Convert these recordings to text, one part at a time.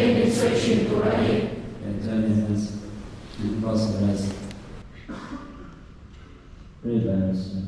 tein in sawi thin tur a ni. Join your hands and cross your eyes. Pray by yourself.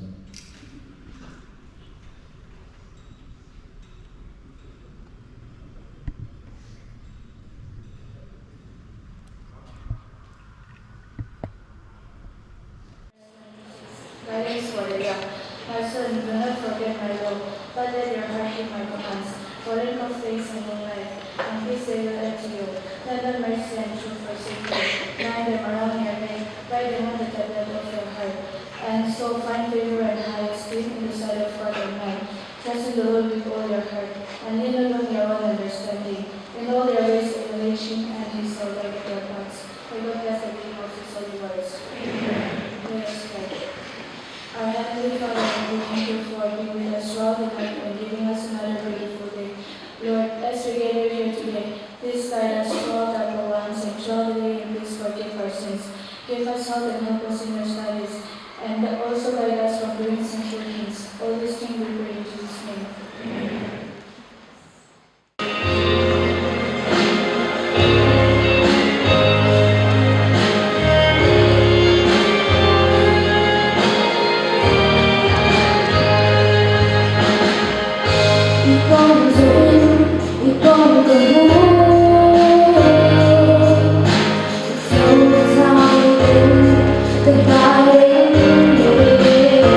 Guidance for the young. My son, do not forget my law, but let your heart keep my commands. For in of things and long life, and peace they will add to you. Let not mercy and truth forsake you. Bind them around your neck, write them on the tablet of your heart. And so find favor and high esteem in the sight of God and man. Trust in the Lord with all your heart, and lean not on your own understanding. In all your ways acknowledge him, and he shall direct your paths. May God bless the reading of his holy words. Amen. Let us pray. Our Heavenly Father, we thank you for being with us throughout the night and giving us another beautiful day. Lord, as we gather here today, please guide us throughout our programs and throughout the day, and please forgive our sins. Give us health and help us in our studies, and also guide us from doing sinful things. All these things we pray in Jesus' name. Amen. I kawng zawhin i kawng ka hmu Chho chau in ka hnai in.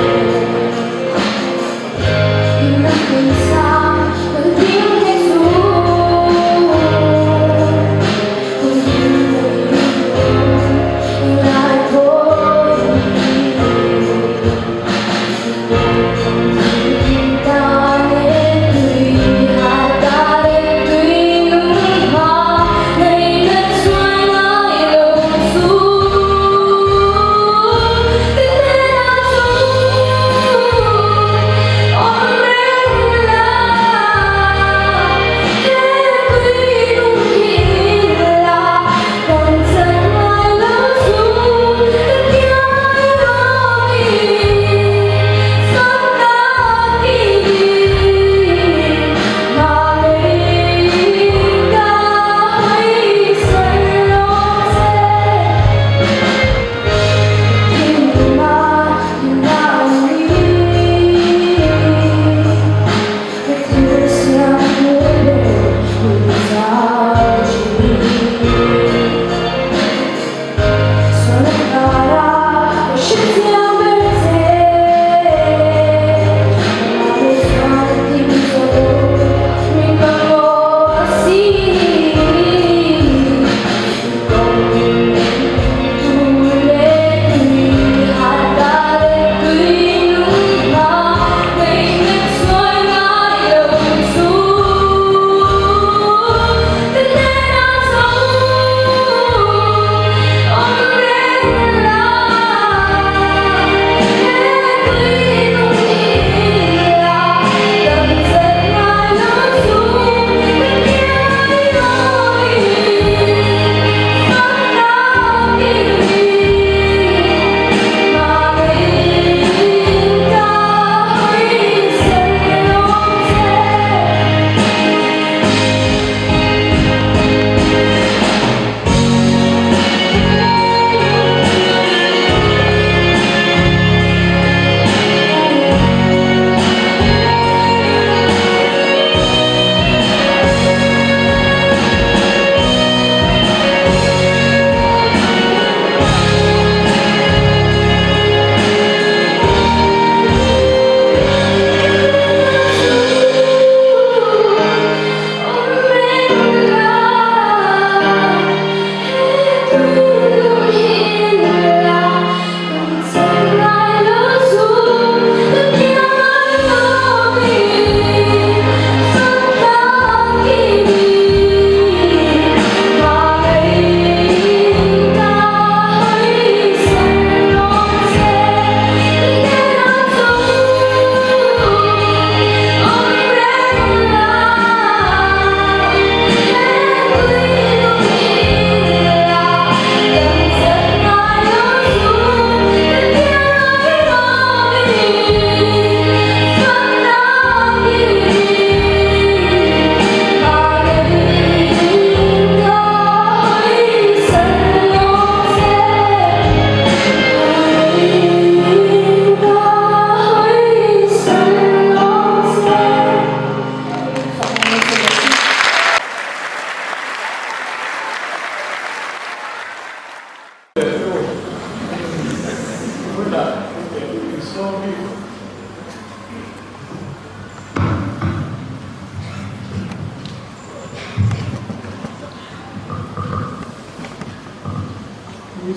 Mi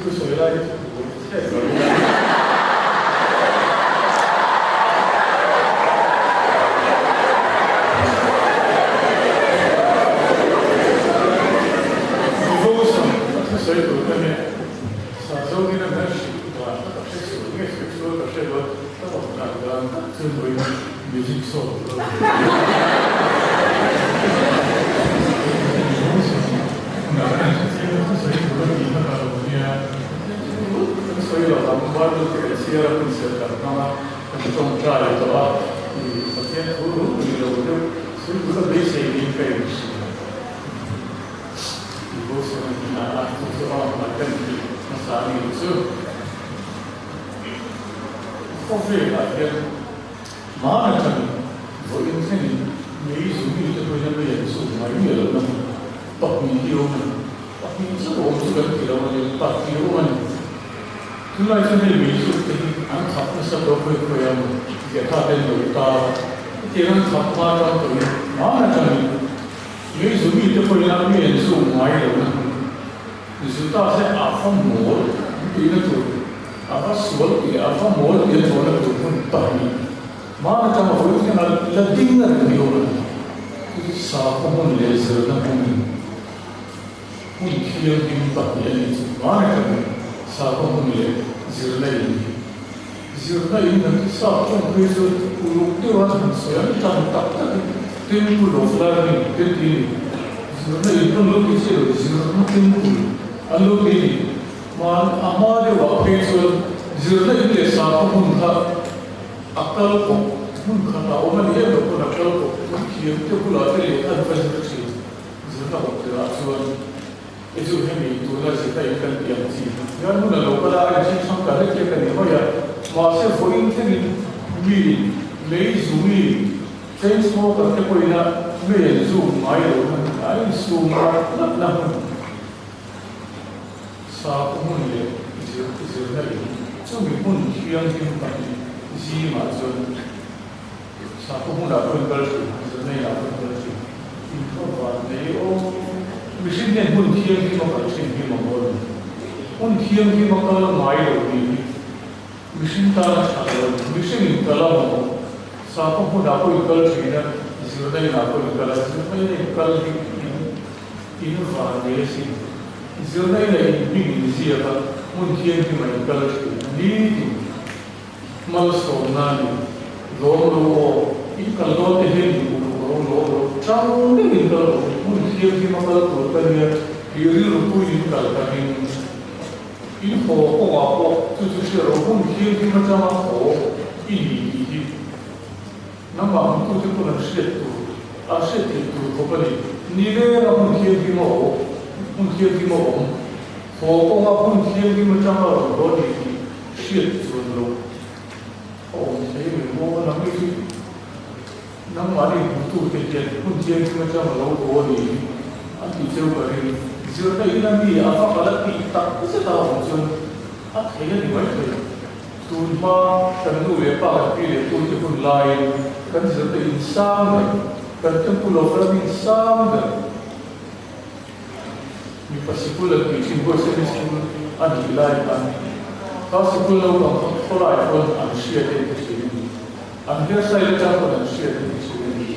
thu sawi lai hi chu buai chhet lo ila. Devotion a thu sawi tur ka nia. Sazawngin a hmel hrilh dan kha ka hre sual nge hre sual ka hre lo ka rawn kal dan tak chu nuain music show tur a ni. Devotion a thu sawi tur a tih kha ka lo nia. Kan sawi lo ang Bible te kan chhiar a hun serh kan hmang a kan tawngtai tawh a i Pathian thu ru ni lo deuh sawi tur a beisei niin ka inhria. Devotion a ni a, chu chu a awm kan tih hmasa a ni chu. Khawvelah hian hmana tangin vawiin thlengin mei zu mite pawhin a mei an chhuk mai miah lohna hmun pahnih hi a awm a ni. Pahnih chu awm chu kan ti lo a ni, pahnih a awm a ni. Tunlai chuan hei mei zuk te hi an khap nasa tawh khawi khawi a maw lehkha te an lo tar a, hetiang an khap hma tang tawhin hmana tangin Mei zu mite pawhin a mi an zu ngai lo na hmun zu ta se a va mawl an tihna tur, a va sual tih leh a va mawl tih a chawhna tur hmun pahnih hman atanga vawi thleng a la ding a reng hian a ni. Chu chu sakhaw hmun leh zirna hmun hmun thianghlim pahnih a ni chu hman atangin sakhaw hmun leh zirna in hi Zirna in kan ti sap tawng phei chu uluk deuh a han sawi an tan tak takin Temple of Learning te ti a ni. Zirna in kan lo ti chiah lo, zirna temple an lo ti a ni. Hman a hma deuhah phei chuan zirna in leh sakhaw hmun kha a kal kawp, hmun khatah awm a ni em lo pawn a kal kawp, hmun thiam te bulah te lehkha an va zir thin zirna awm tirah chuan. Hei chu hemi tuna zirna in kan tih ang chi hian hun a lo kal a, a inchhing chhang ta hlek hlek a ni mai a. Mahse vawiin thlengin mi lei zu mi chain smoker te pawhin a mei an zum ngai lo na hmun a insum rat rat na hmun sakhaw hmun leh zir zirna in chumi hmun thianghlim pahnih zingah chuan Sakhaw hmunah pawh in kal thin, zirna inah pawh in kal thin. Inkhawm van nei aw. Mihring hian hmun thianghlim a kal thin hi mamawh a ni. Hmun thianghlim a kal ngai lo tih hi mihring tan a tha lo a ni. Mihring in kal a mamawh. Sakhaw hmunah pawh in kal thin a, zirna inah pawh in kal a, zirna ina in kal hi in in van nei asin. Zirna ina in hming in ziak a, hmun thianghlim ah in kal thin a ni tin. Malsawmna ni lawm lo aw, in kal dawn te hian in uluk ro lawm lo, chang deuh in kal rawh, hmun thianghlim a kal tur ka nia, tih rilru pui in kal ka ring. In haw kawngah pawh chu chu hria rawh, hmun thianghlim atanga haw i ni tih hi nangmah hmutute pawn an hriat tur, an hriat theih tur khawp a ni. Ni leng a hmun thianghlim a awm, hmun thianghlim a awm, haw kawnga hmun thianghlim atanga rawn haw ni tih Hriat chuan lo a awm thei mai maw? Nang hi chu nangmahni hmutute hian hun thianghlim atang a lo haw a ni an tih cheu ka ring. Zirna ina mi a va kal a tih tak zet a awm chuan a thei a ni mai thei. Tun hma kan nu leh pa kan pi leh pu te hun laiin kan zirna in sang ber, kan temple of learning sang ber, Mipa sikul an tih thin pawh semi school a nih lai khan kha sikul naupang kha khawlai pawn an hriat em ti thin a ni. An hairstyle atang pawn an hriat em ti thin a ni.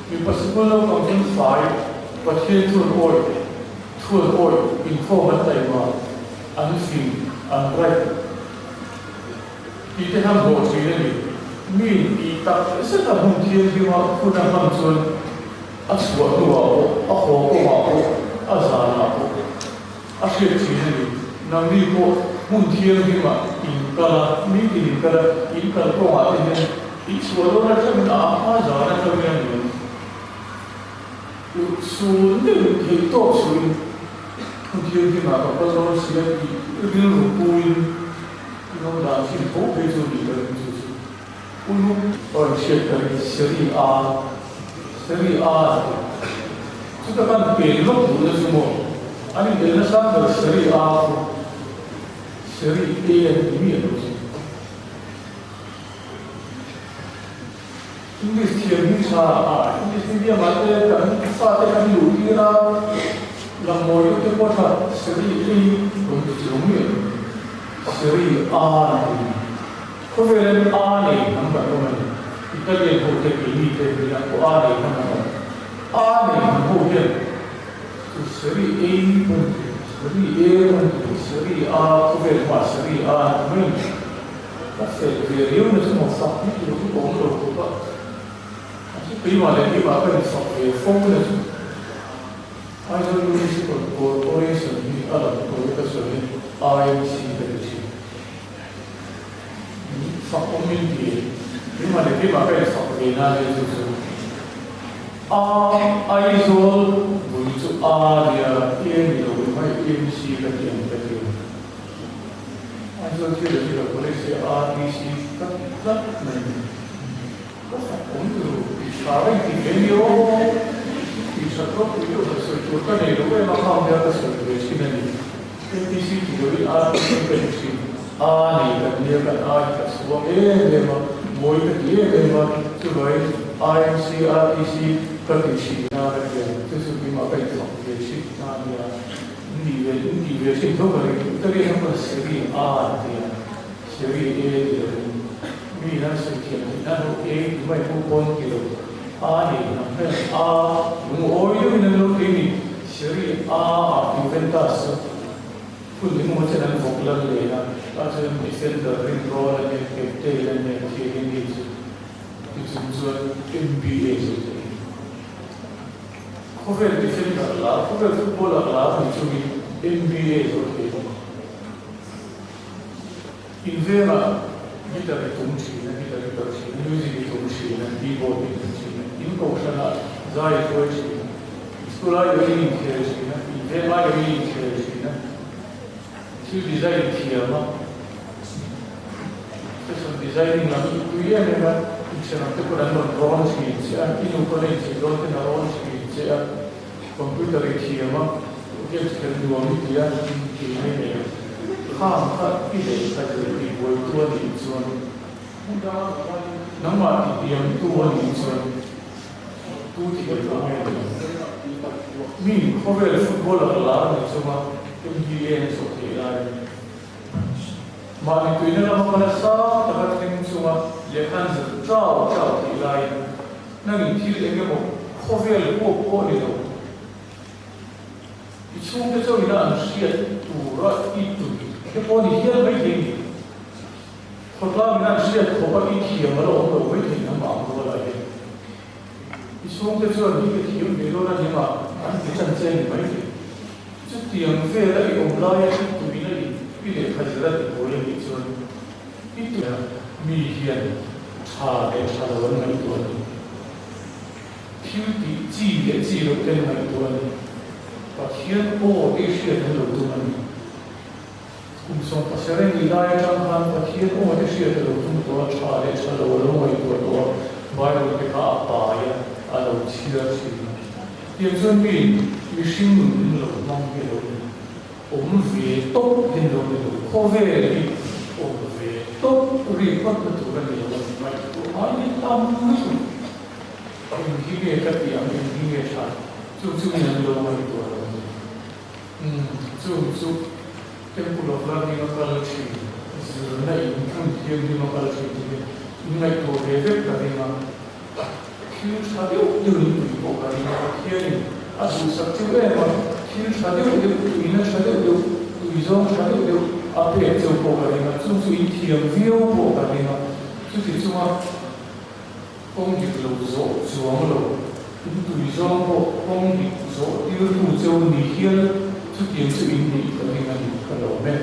Mipa sikul naupang chuan fai Pathian thu an awih, thu an awih, inkhawm an taima, an fing, an right tih te khan hlawh thin a ni. Mi tih tak zeta hmun thianghlim a hun a hman chuan A chhuah hnuah pawh, a haw kawngah pawh, a zanah pawh a hriat thin a ni. Nangni pawh hmun thianghlimah in kal a, nitin in kal a, in kal kawngah te hian in chhuah dawn atangin a hma zan atangin a ni ang. Ulh sul deuhin theih tawk suhin hmun thianghlimah ka kal dawn si a tih rilru puiin i lo dan thin tho phei chu a nih ka ring chu chu. Uluk rawn hriat ka ring Serie A Serie A an ti. Chuta kan pen lawk duhna chu maw an inelna sang ber Serie A chu. Serie A an ti miah lo chu. English thiam hi tha a, English medium ah te kan fate kan luh tir a, lammawi deuh te pawh tha Serie A rawn ti chuang miah lo. Serie A an ti ni. Khawvel in A nei hnam kan awm a ni. Italian ho te keini te midang pawh A nei hnam an awm. A nei hnam ho hian chu Serie A rawn ti, Serie A rawn ti, Serie A khawvel hmah Serie A an ti mai a ni. Ka fel ve riau na chu maw fak hi tur chu ka awm lo khawp a, mahse keimah leh keimah ka infak ve fo na chu Aizawl Municipal Corporation hi a lam tur ka sawi IMC ka ti thin. Fak awm in ti e, keimah leh keimah ka infak ve na nia chu chu A Aizawl bul chu A nia E ni lo mai IMC ka ti ang ka ti a. Aizawl thil a ni lo, College hi RTC ka ti tlat mai ni. Ka fak awm tur tih tha reng ti ve ni aw. Tih tha tawk tih deuh han sawi tur ka nei lo em a, khang hian ka sawi ve thin a ni. ATC ti loin RTC ka ti thin. A nei kan nia kan A hi ka chhuang em em a, mawi ka ti em em a, chuvangin IMC, RTC ka ti thin a ka ti a, chu chu keimah ka infak ve thin a nia. Ni ve in tih ve thin tho ka ring. Italy ram pawn Serie A an ti a, Serie A ti lo in mi in an sawi thiam theih nan ho A ti mai pawh pawn ti lo. A nei hnam hian A lungawi deuhin an lo ti a ni. Serie A ah Juventus chu hun engemaw chen an vawk lal len a, tah chuan defender rinrawl a nia, captain a nia, Chiellini chu tichung chuan NBA chu a ti. Khawvel defender lar, khawvel footballer lar ni chungin NBA zawh thei bawk. Invengah guitar i tum thin a, guitar i perh thin a, music i tum thin a, keyboard i tum thin a, in kohhranah zai i hruai thin a, school ai awin i inkhel thin a, inveng ai awin i inkhel thin a, thil design thiam a, Fashion designing lam i tui em em a, inchhir ang te pawn an rawn rawn thin che a, i nu pawn a inchhir dawn ten a rawn thin che a, computer i thiam a, games khelh nuam i ti a, tih mai mai a. Khang kha i lei kha zir i buaitu a nih chuan, nangmah tihniamtu a nih chuan tu thiam a ngai lo. Mi khawvel footballer lar ni chunga NBA an chawh theih lai. Mahni tuina lama kala sang taka thleng chunga lehkha an zir chau chau tih laiin nangin thil eng emaw khawvel huap pawh ni lo. I chhungte chauhina an hriat tura i tui te pawh ni hial mai thei ni. Khawtlangin an hriat khawpa i thiam a la awm lo mai thei hnam ang rualah hian. I chhungte chuan hi ka thiam ve dawn a ni mah an ti chan che ni mai thei. Chutiang vela i awm laia i tuina in i lehkha zir a ti buai a nih chuan i tuina mi hian tha leh tha lo an ngaihtuah a ni. Thil tih chi leh chi loh te an ngaihtuah a ni. Pathian aw te i hriat an lo tum a ni. Kum 17 nih lai atang khan Pathian aw te hriat a lo tum tawh a, tha leh tha lo a lo ngaihtuah tawh a, Bible te kha a pai a, a lo chhiar thin a. Tiang chuan mi mihring nun in lo hmang hi a lo ni. Awm ve tawp hi an lo ni lo. Khawvel hi awm ve tawp ri phawt na tur a ni lo a ni mai. Tuah ngai hi tam lutuk. Eng hi nge ka tih ang, eng hi nge tha? Chu chu min an lo ngaihtuah lo a ni. Umm, chung chu Temple of Learning a kal thin, zirna in hmun thianghlim a kal thin tih hi in ngaihtuah ve vek ka ring a, thil tha deuh deuh in tui pawh ka ring a, Pathianin a duhsak cheu em a, thil tha deuh deuh, tuina tha deuh deuh, tui zawng tha deuh deuh a pek cheu pawh ka ring a, chung chu in thiam viau pawh ka ring a, chuti chunga Kawng dik lo zawh chuang lo, in tui zawng pawh kawng dik zawh tirtu cheu ni hial chutiang chu in nih ka ring a ni ka lo mek.